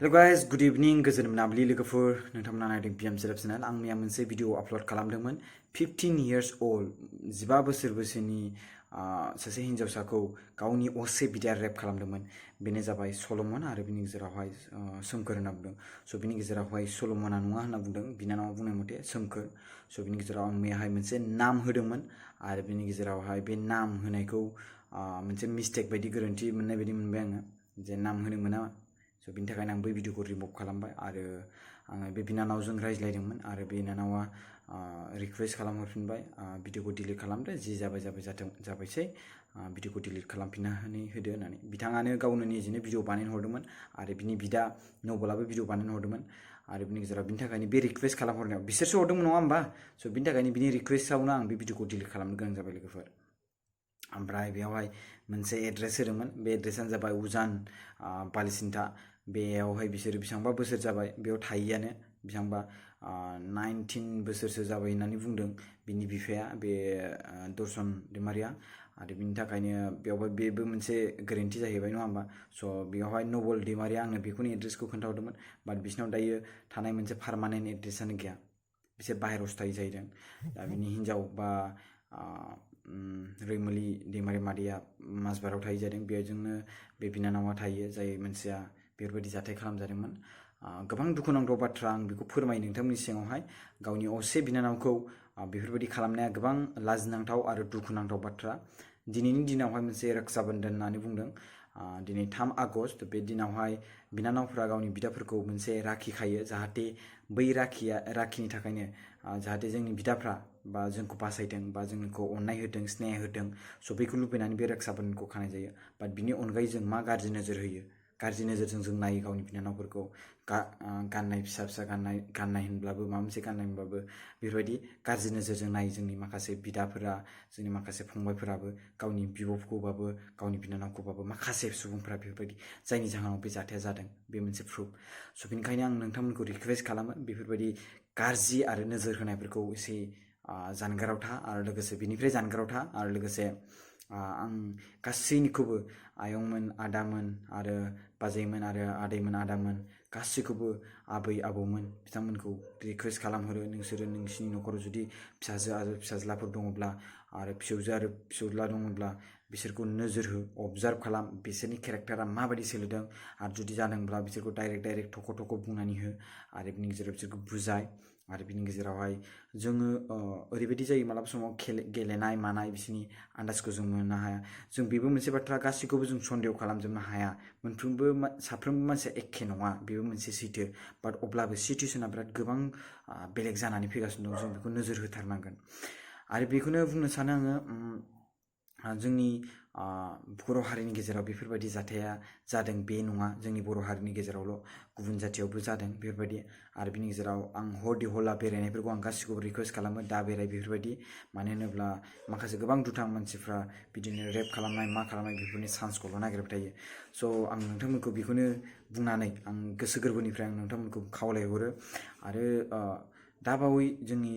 Hello guys, good evening. गोजोन मोनाबिलि लोगोफोर नोंथांमोना नायदों PM सेलेब चेनेल। आं मैया मोनसे भिडिअ आपल'ड खालामदोंमोन 15 years old 15 बोसोर बैसोनि सासे हिन्जावसाखौ गावनि असे बिदाया रेप खालामदोंमोन। बेनो जाबाय सल'मन आरो बिनि गेजेरावहाय सोमखोर होनना बुंदों। स' बिनि गेजेरावहाय सल'मना नङा होनना बुंदों, बिनानावा बुंनाय मथे सोमखोर। स' बिनि गेजेराव आं मैयाहाय मोनसे नाम होदोंमोन आरो बिनि गेजेरावहाय बे नाम होनायखौ मोनसे मिस्टेक बायदि गोरोन्थि मोननाय बायदि मोनबाय आङो जे नाम होनो मोना। स' बिनि थाखायनो आं बै भिडिअखौ रिमुभ खालामबाय आरो आङो बे बिनानावजों रायज्लायदोंमोन आरो बिनानावा रिकुवेस्ट खालामहरफिनबाय भिडिअखौ डिलिट खालामदो, जि जाबाय जाबायसै भिडिअखौ डिलिट खालामफिननानै होदो होननानै। बिथाङानो गावनो निजेनो भिडिअ बानायनो हरदोंमोन आरो बिनि बिदा नबलाबो भिडिअ बानायनो हरदोंमन आरो बिनि गेजेराव बिनि थाखायनो बे रिकुवेस्ट खालामहरनायाव बिसोरसो हरदोंमोन नङा होमबा? स' बिनि थाखायनो बिनि रिकुवेस्टआवनो आं बे भिडिअखौ डिलिट खालामनो गोनां जाबाय लोगोफोर। ओमफ्राय बेयावहाय मोनसे एड्रेस होदोंमोन, बे एड्रेसानो जाबाय उजान बालिसिन्था। बेयावहाय बिसोरो बेसेबांबा बोसोर जाबाय बेयाव थायैआनो, बेसेबांबा 19 बोसोरसो जाबाय होननानै बुंदों बिनि बिफाया, बे दर्शन दैमारिया। आरो बिनि थाखायनो बेयावहाय बेबो मोनसे गोरोन्थि जाहैबाय नङा होमबा? स' बेयावहाय नबल दैमारिया आंनो बेखौनो एड्रेसखौ खोन्थाहरदोंमोन, बाट बिसिनाव दायो थानाय मोनसे पारमानेन्ट एड्रेसानो गैया, बिसोर बाहेरायावसो थायो जाहैदों। दा बिनि हिन्जाव बा रैमोलि दैमारि मादैया माजबाराव थायो जादों, बेजोंनो बे बिनानावा थायो जाय मोनसेया बेफोरबायदि जाथाय खालामजादोंमोन। गोबां दुखुनांथाव बाथ्रा, आं बेखौ फोरमायो नोंथांमोननि सिगाङावहाय। गावनि असे बिनानावखौ बेफोरबायदि खालामनाया गोबां लाजिनांथाव आरो दुखुनांथाव बाथ्रा। दिनैनि दिनावहाय मोनसे रक्षा बन्धन होननानै बुंदों, दिनै 3 आगस्ट, बे दिनावहाय बिनानावफ्रा गावनि बिदाफोरखौ मोनसे राखि खायो, जाहाथे बै राखिनि थाखायनो जाहाथे जोंनि बिदाफ्रा बा जोंखौ बासायदों बा जोंखौ अननाय होदों, स्नेह होदों, स' बेखौ लुबैनानै बे रक्षा बन्धनखौ खानाय जायो। बाट बिनि अनगायै जों मा गाज्रि नोजोर होयो, गाज्रि नोजोरजों जों नायो गावनि बिनानावफोरखौ। गाननाय फिसा फिसा गाननाय होनब्लाबो, माबा मोनसे गाननाय होनब्लाबो बेफोरबायदि गाज्रि नोजोरजों नायो जोंनि माखासे बिदाफोरा, जोंनि माखासे फंबायफोराबो, गावनि बिब'खौबाबो गावनि बिनानावखौबाबो माखासे सुबुंफोरा बेफोरबायदि, जायनि जाहोनाव बे जाथाया जादों। बे मोनसे प्रुफ। स' बेनिखायनो आं नोंथांमोनखौ रिकुवेस्ट खालामो, बेफोरबायदि गाज्रि आरो नोजोर होनायफोरखौ एसे जानगाराव था, आरो लोगोसे बिनिफ्राय जानगाराव था। आरो लोगोसे आं गासैनिखौबो आयंमोन, आदामोन आरो बाजैमोन आरो आदैमोन, आदामोन, गासैखौबो आबै आबौमोन, बिथांमोनखौ रिकुवेस्ट खालामहरो, नोंसोरो नोंसिनि न'खराव जुदि फिसाजो आरो फिसाज्लाफोर दङब्ला आरो फिसौजो आरो फिसौज्ला दङब्ला बिसोरखौ नोजोर हो, अबजार्भ खालाम, बिसोरनि केरेक्टारा माबायदि सोलिदों। आरो जुदि जादोंब्ला बिसोरखौ डाइरेक्ट थख' बुंनानै हो आरो बिनि गेजेराव बिसोरखौ बुजाय। आरो बिनि गेजेरावहाय जोङो ओरैबायदि जायो मालाबा समाव गेलेनाय मानाय बिसोरनि आन्दाजखौ जों मोननो हाया। जों बेबो मोनसे बाथ्रा, गासैखौबो जों सन्देह खालामजोबनो हाया, साफ्रोमबो मानसिया एखे नङा, बेबो मोनसे सैथो। बाट अब्लाबो सिटुएसना बिराद गोबां बेलेग जानानै फैगासिनो दं, जों बेखौ नोजोर होथारनांगोन। आरो बेखौनो बुंनो सानो आङो, जोंनि बर' हारिनि गेजेराव बेफोरबायदि जाथाया जादों बे नङा, जोंनि बर' हारिनि गेजेरावल', गुबुन जाथियावबो जादों बेफोरबायदि। आरो बिनि गेजेराव आं हरदि हला बेरायनायफोरखौ आं गासिखौबो रिकुवेस्ट खालामो, दा बेराय बेफोरबायदि। मानो होनोब्ला माखासे गोबां दुथां मानसिफ्रा बिदिनो रेप खालामनाय मा खालामनाय बेफोरनि चान्सखौल' नागिरबाय थायो। स' आं नोंथांमोनखौ बेखौनो बुंनानै आं गोसो गोरबोनिफ्राय आं नोंथांमोनखौ खावलायहरो। आरो दाबावै जोंनि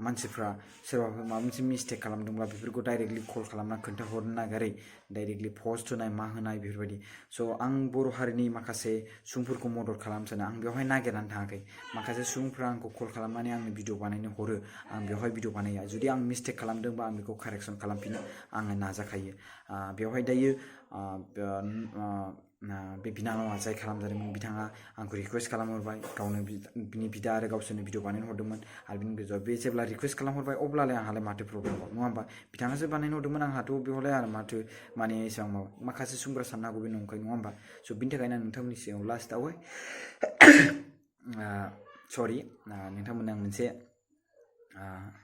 मानसिफ्रा सोरबाफोर माबा मोनसे मिस्टेक खालामदोंब्ला बेफोरखौ डाइरेक्टलि कल खालामना खोन्थाहरनो नागारै डाइरेक्टलि पस्ट होनाय मा होनाय बेफोरबायदि। स' आं बर' हारिनि माखासे सुबुंफोरखौ मदद खालामनो सानो, आं बेवहाय नागिरनानै थाङाखै। माखासे सुबुंफ्रा आंखौ कल खालामनानै आंनो भिडिअ बानायनो हरो, आं बेवहाय भिडिअ बानाया। जुदि आं मिस्टेक खालामदोंबा आं बेखौ कारेक्सन खालामफिनो आङो नाजाखायो। बेवहाय दायो बे बिनानावा जाय खालामजादोंमोन बिथाङा आंखौ रिकुवेस्ट खालामहरबाय, गावनो बिनि बिदा आरो गावसोरनो भिडिअ बानायनो हरदोंमोन। आरो बिनि गेजेराव बे जेब्ला रिकुवेस्ट खालामहरबाय अब्लालाय आंहालाय माथो प्रब्लेम नङा होमबा? बिथाङासो बानायनो हरदोंमोन, आंहाथ' बेवहाय आरो माथो माने एसेबां माबा। माखासे सुबुंफ्रा साननो हागौ बे नंखाय नङा होमबा? स' बिनि थाखायनो आं नोंथांमोननि सिगाङाव लास्टआवहाय सरि, नोंथांमोननो आं मोनसे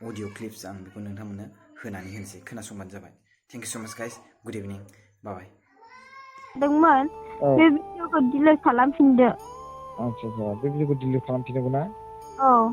अडिअ क्लिप्स आं बेखौ नोंथांमोननो होनानै होनोसै, खोनासंबानो जाबाय। थेंक इउ स' माच गाइस, गुड इभिनिं, बाय। दोंमोन बे भिडिअखौ डिलिट खालामफिनदो। आच्छा, बे भिडिअखौ डिलिट खालामफिननांगौ ना? औ।